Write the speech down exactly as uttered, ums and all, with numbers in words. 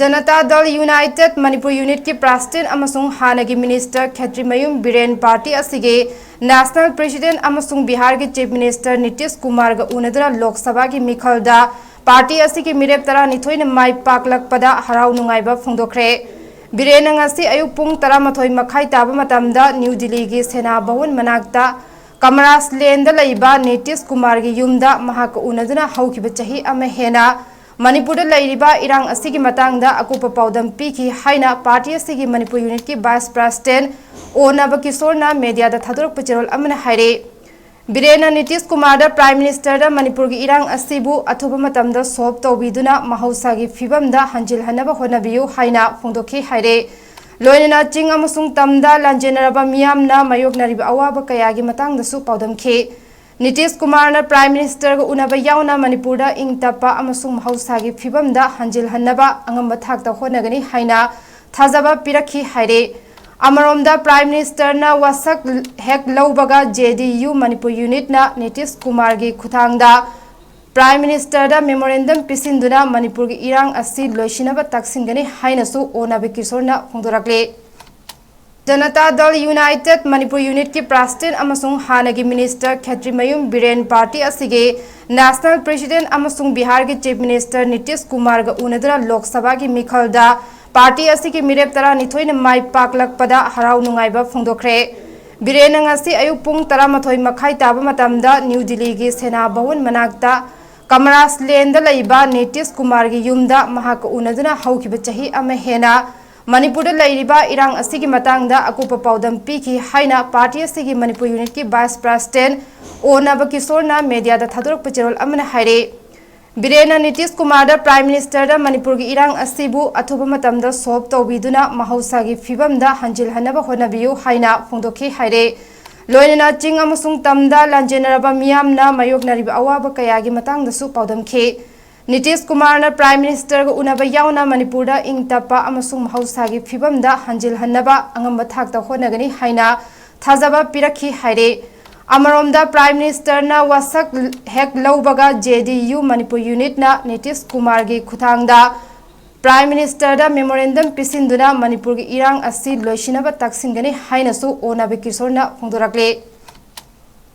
ꯖꯅꯇꯥ ꯗꯜ United Manipur ꯌꯨꯅꯤꯠꯀꯤ president ꯑꯃꯁꯨꯡ ꯍꯥꯟꯅꯒꯤ ꯃꯤꯅꯤꯁꯇꯔ ꯈꯦꯇ꯭ꯔꯤꯃꯌꯨꯝ ꯕꯤꯔꯦꯟ ꯄꯥꯔꯇꯤ ꯑꯁꯤꯒꯤ ꯅꯦꯁꯅꯦꯜ ꯄ꯭ꯔꯁꯤꯗꯦꯟ ꯑꯃꯁꯨꯡ ꯕꯤꯍꯥꯔꯒꯤ ꯆꯤꯐ ꯃꯤꯅꯤꯁꯇꯔ ꯅꯤꯇꯤꯁ ꯀꯨꯃꯥꯔꯒ ꯎꯅꯗꯨꯅ ꯂꯣꯛ ꯁꯚꯥꯒꯤ ꯃꯤꯈꯜꯗ ꯄꯥꯔꯇꯤ ꯑꯁꯤꯒꯤ ꯃꯤꯔꯦꯞ ꯇꯔꯥꯅꯤꯊꯣꯏꯅ ꯃꯥꯏ ꯄꯥꯛꯂꯛꯄꯗ ꯍꯔꯥꯎ ꯅꯨꯡꯉꯥꯏꯕ ꯐꯣꯡꯗꯣꯛꯈ꯭ꯔꯦ꯫ ꯕꯤꯔꯦꯟꯅ ꯉꯁꯤ ꯑꯌꯨꯛ ꯄꯨꯡ ꯇꯔꯥꯃꯥꯊꯣꯏ ꯃꯈꯥꯏ ꯇꯥꯕ ꯃꯇꯝꯗ ꯅ꯭ꯌꯨ ꯗꯤꯜꯂꯤꯒꯤ ꯁꯦꯅꯥ ꯚꯋꯟ ꯃꯅꯥꯛꯇ ꯀꯃꯔꯥꯖ ꯂꯦꯟꯗ ꯂꯩꯕ ꯅꯤꯇꯤꯁ ꯀꯨꯃꯥꯔꯒꯤ ꯌꯨꯝꯗ ꯃꯍꯥꯛꯀ ꯎꯅꯗꯨꯅ ꯍꯧꯈꯤꯕ ꯆꯍꯤ ꯑꯃ ꯍꯦꯟꯅ ꯃꯅꯤꯄꯨꯔꯗ ꯂꯩꯔꯤꯕ ꯏꯔꯥꯡ ꯑꯁꯤꯒꯤ ꯃꯇꯥꯡꯗ ꯑꯀꯨꯞꯄ ꯄꯥꯎꯗꯝ ꯄꯤꯈꯤ ꯍꯥꯏꯅ ꯄꯥꯔꯇꯤ ꯑꯁꯤꯒꯤ ꯃꯅꯤꯄꯨꯔ ꯌꯨꯅꯤꯠꯀꯤ ꯚꯥꯏꯁ ꯄ꯭ꯔꯁꯤꯗꯦꯟ ꯑꯣ ꯅꯕ ꯀꯤꯁꯣꯔꯅ ꯃꯦꯗꯤꯌꯥꯗ ꯊꯥꯗꯣꯔꯛꯄ ꯆꯦꯔꯣꯜ ꯑꯃꯅ ꯍꯥꯏꯔꯦ꯫ ꯕꯤꯔꯦꯟꯅ ꯅꯤꯇꯤꯁ ꯀꯨꯃꯥꯔꯗ ꯄ꯭ꯔꯥꯏꯝ ꯃꯤꯅꯤꯁꯇꯔꯗ ꯃꯅꯤꯄꯨꯔꯒꯤ ꯏꯔꯥꯡ ꯑꯁꯤꯕꯨ ꯑꯊꯨꯕ ꯃꯇꯝꯗ ꯁꯣꯜꯕ ꯇꯧꯕꯤꯗꯨꯅ ꯃꯍꯧꯁꯥꯒꯤ ꯐꯤꯕꯝꯗ ꯍꯟꯖꯤꯜꯍꯟꯅꯕ ꯍꯣꯠꯅꯕꯤꯌꯨ ꯍꯥꯏꯅ ꯐꯣꯡꯗꯣꯛꯈꯤ ꯍꯥꯏꯔꯦ꯫ ꯂꯣꯏꯅꯅ ꯆꯤꯡ ꯑꯃꯁꯨꯡ ꯇꯝꯗ ꯂꯥꯟꯖꯦꯟꯅꯔꯕ ꯃꯤꯌꯥꯝꯅ ꯃꯥꯌꯣꯛꯅꯔꯤꯕ ꯑꯋꯥꯕ ꯀꯌꯥꯒꯤ ꯃꯇꯥꯡꯗꯁꯨ ꯄꯥꯎꯗꯝꯈꯤ꯫ ꯅꯤꯇꯤꯁ ꯀꯨꯃꯥꯔꯅ ꯄ꯭ꯔꯥꯏꯝ ꯃꯤꯅꯤꯁꯇꯔꯒ ꯎꯅꯕ ꯌꯥꯎꯅ ꯃꯅꯤꯄꯨꯔꯗ ꯏꯪ ꯇꯞꯄ ꯑꯃꯁꯨꯡ ꯃꯍꯧꯁꯥꯒꯤ ꯐꯤꯕꯝꯗ ꯍꯟꯖꯤꯜꯍꯟꯅꯕ ꯑꯉꯝꯕ ꯊꯥꯛꯇ ꯍꯣꯠꯅꯒꯅꯤ ꯍꯥꯏꯅ ꯊꯥꯖꯕ ꯄꯤꯔꯛꯈꯤ ꯍꯥꯏꯔꯦ꯫ ꯑꯃꯔꯣꯝꯗ ꯄ꯭ꯔꯥꯏꯝ ꯃꯤꯅꯤꯁꯇꯔꯅ ꯋꯥꯁꯛ ꯍꯦꯛ ꯂꯧꯕꯒ ꯖꯦ ꯗꯤ ꯌꯨ ꯃꯅꯤꯄꯨꯔ ꯌꯨꯅꯤꯠꯅ ꯅꯤꯇꯤꯁ ꯀꯨꯃꯥꯔꯒꯤ ꯈꯨꯠꯊꯥꯡꯗ ꯄ꯭ꯔꯥꯏꯝ ꯃꯤꯅꯤꯁꯇꯔꯗ ꯃꯦꯃꯣꯔꯦꯟꯗꯝ ꯄꯤꯁꯤꯟꯗꯨꯅ ꯃꯅꯤꯄꯨꯔꯒꯤ ꯏꯔꯥꯡ ꯑꯁꯤ ꯂꯣꯏꯁꯤꯟꯅꯕ ꯇꯛꯁꯤꯟꯒꯅꯤ ꯍꯥꯏꯅꯁꯨ ꯑꯣ ꯅꯕ ꯀꯤꯁꯣꯔꯅ ꯐꯣꯡꯗꯣꯔꯛꯂꯤ꯫ ꯖꯅꯇꯥ ꯗꯜ ꯌꯨꯅꯥꯏꯇꯦꯗ ꯃꯅꯤꯄꯨꯔ ꯌꯨꯅꯤꯠꯀꯤ ꯄ꯭ꯔꯁꯤꯗꯦꯟ ꯑꯃꯁꯨꯡ ꯍꯥꯟꯅꯒꯤ ꯃꯤꯅꯤꯁꯇꯔ ꯈꯦꯇ꯭ꯔꯤꯃꯌꯨꯝ ꯕꯤꯔꯦꯟ ꯄꯥꯔꯇꯤ ꯑꯁꯤꯒꯤ ꯅꯦꯁꯅꯦꯜ ꯄ꯭ꯔꯁꯤꯗꯦꯟ ꯑꯃꯁꯨꯡ ꯕꯤꯍꯥꯔꯒꯤ ꯆꯤꯐ ꯃꯤꯅꯤꯁꯇꯔ ꯅꯤꯇꯤꯁ ꯀꯨꯃꯥꯔꯒ ꯎꯅꯗꯨꯅ ꯂꯣꯛ ꯁꯚꯥꯒꯤ ꯃꯤꯈꯜꯗ ꯄꯥꯔꯇꯤ ꯑꯁꯤꯒꯤ ꯃꯤꯔꯦꯞ ꯇꯔꯥꯅꯤꯊꯣꯏꯅ ꯃꯥꯏ ꯄꯥꯛꯂꯛꯄꯗ ꯍꯔꯥꯎ ꯅꯨꯡꯉꯥꯏꯕ ꯐꯣꯡꯗꯣꯛꯈ꯭ꯔꯦ꯫ ꯕꯤꯔꯦꯟꯅ ꯉꯁꯤ ꯑꯌꯨꯛ ꯄꯨꯡ ꯇꯔꯥꯃꯥꯊꯣꯏ ꯃꯈꯥꯏ ꯇꯥꯕ ꯃꯇꯝꯗ ꯅ꯭ꯌꯨ ꯗꯤꯜꯂꯤꯒꯤ ꯁꯦꯅꯥ ꯚꯋꯟ ꯃꯅꯥꯛꯇ ꯀꯃꯔꯥꯖ ꯂꯦꯟꯗ ꯂꯩꯕ ꯅꯤꯇꯤꯁ ꯀꯨꯃꯥꯔꯒꯤ ꯌꯨꯝꯗ ꯃꯍꯥꯛꯀ ꯎꯅꯗꯨꯅ ꯍꯧꯈꯤꯕ ꯆꯍꯤ ꯑꯃ ꯍꯦꯟꯅ ꯃꯅꯤꯄꯨꯔꯗ ꯂꯩꯔꯤꯕ ꯏꯔꯥꯡ ꯑꯁꯤꯒꯤ ꯃꯇꯥꯡꯗ ꯑꯀꯨꯞꯄ ꯄꯥꯎꯗꯝ ꯄꯤꯈꯤ ꯍꯥꯏꯅ ꯄꯥꯔꯇꯤ ꯑꯁꯤꯒꯤ ꯃꯅꯤꯄꯨꯔ ꯌꯨꯅꯤꯠꯀꯤ ꯚꯥꯏꯁ ꯄ꯭ꯔꯁꯤꯗꯦꯟ ꯑꯣ ꯅꯕ ꯀꯤꯁꯣꯔꯅ ꯃꯦꯗꯤꯌꯥꯗ ꯊꯥꯗꯣꯔꯛꯄ ꯆꯦꯔꯣꯜ ꯑꯃꯅ ꯍꯥꯏꯔꯦ꯫ ꯕꯤꯔꯦꯟꯅ ꯅꯤꯇꯤꯁ ꯀꯨꯃꯥꯔꯗ ꯄ꯭ꯔꯥꯏꯝ ꯃꯤꯅꯤꯁꯇꯔꯗ ꯃꯅꯤꯄꯨꯔꯒꯤ ꯏꯔꯥꯡ ꯑꯁꯤꯕꯨ ꯑꯊꯨꯕ ꯃꯇꯝꯗ ꯁꯣꯜꯕ ꯇꯧꯕꯤꯗꯨꯅ ꯃꯍꯧꯁꯥꯒꯤ ꯐꯤꯕꯝꯗ ꯍꯟꯖꯤꯜꯍꯟꯅꯕ ꯍꯣꯠꯅꯕꯤꯌꯨ ꯍꯥꯏꯅ ꯐꯣꯡꯗꯣꯛꯈꯤ ꯍꯥꯏꯔꯦ꯫ ꯂꯣꯏꯅꯅ ꯆꯤꯡ ꯑꯃꯁꯨꯡ ꯇꯝꯗ ꯂꯥꯟꯖꯦꯟꯅꯔꯕ ꯃꯤꯌꯥꯝꯅ ꯃꯥꯌꯣꯛꯅꯔꯤꯕ ꯑꯋꯥꯕ ꯀꯌꯥꯒꯤ ꯃꯇꯥꯡꯗꯁꯨ ꯄꯥꯎꯗꯝꯈꯤ꯫ ꯅꯤꯇꯤꯁ ꯀꯨꯃꯥꯔꯅ ꯄ꯭ꯔꯥꯏꯝ ꯃꯤꯅꯤꯁꯇꯔꯒ ꯎꯅꯕ ꯌꯥꯎꯅ ꯃꯅꯤꯄꯨꯔꯗ ꯏꯪ ꯇꯞꯄ ꯑꯃꯁꯨꯡ ꯃꯍꯧꯁꯥꯒꯤ ꯐꯤꯕꯝꯗ ꯍꯟꯖꯤꯜꯍꯟꯅꯕ ꯑꯉꯝꯕ ꯊꯥꯛꯇ ꯍꯣꯠꯅꯒꯅꯤ ꯍꯥꯏꯅ ꯊꯥꯖꯕ ꯄꯤꯔꯛꯈꯤ ꯍꯥꯏꯔꯦ꯫ ꯑꯃꯔꯣꯝꯗ ꯄ꯭ꯔꯥꯏꯝ ꯃꯤꯅꯤꯁꯇꯔꯅ ꯋꯥꯁꯛ ꯍꯦꯛ ꯂꯧꯕꯒ ꯖꯦ ꯗꯤ ꯌꯨ ꯃꯅꯤꯄꯨꯔ ꯌꯨꯅꯤꯠꯅ ꯅꯤꯇꯤꯁ ꯀꯨꯃꯥꯔꯒꯤ ꯈꯨꯠꯊꯥꯡꯗ Prime Ministerꯗ memorandum ꯄꯤꯁꯤꯟꯗꯨꯅ ꯃꯅꯤꯄꯨꯔꯒꯤ ꯏꯔꯥꯡ ꯑꯁꯤ ꯂꯣꯏꯁꯤꯟꯅꯕ ꯇꯛꯁꯤꯟꯒꯅꯤ ꯍꯥꯏꯅꯁꯨ ꯑꯣ ꯅꯕꯀꯤꯁꯣꯔꯅ ꯐꯣꯡꯗꯣꯔꯛꯂꯤ꯫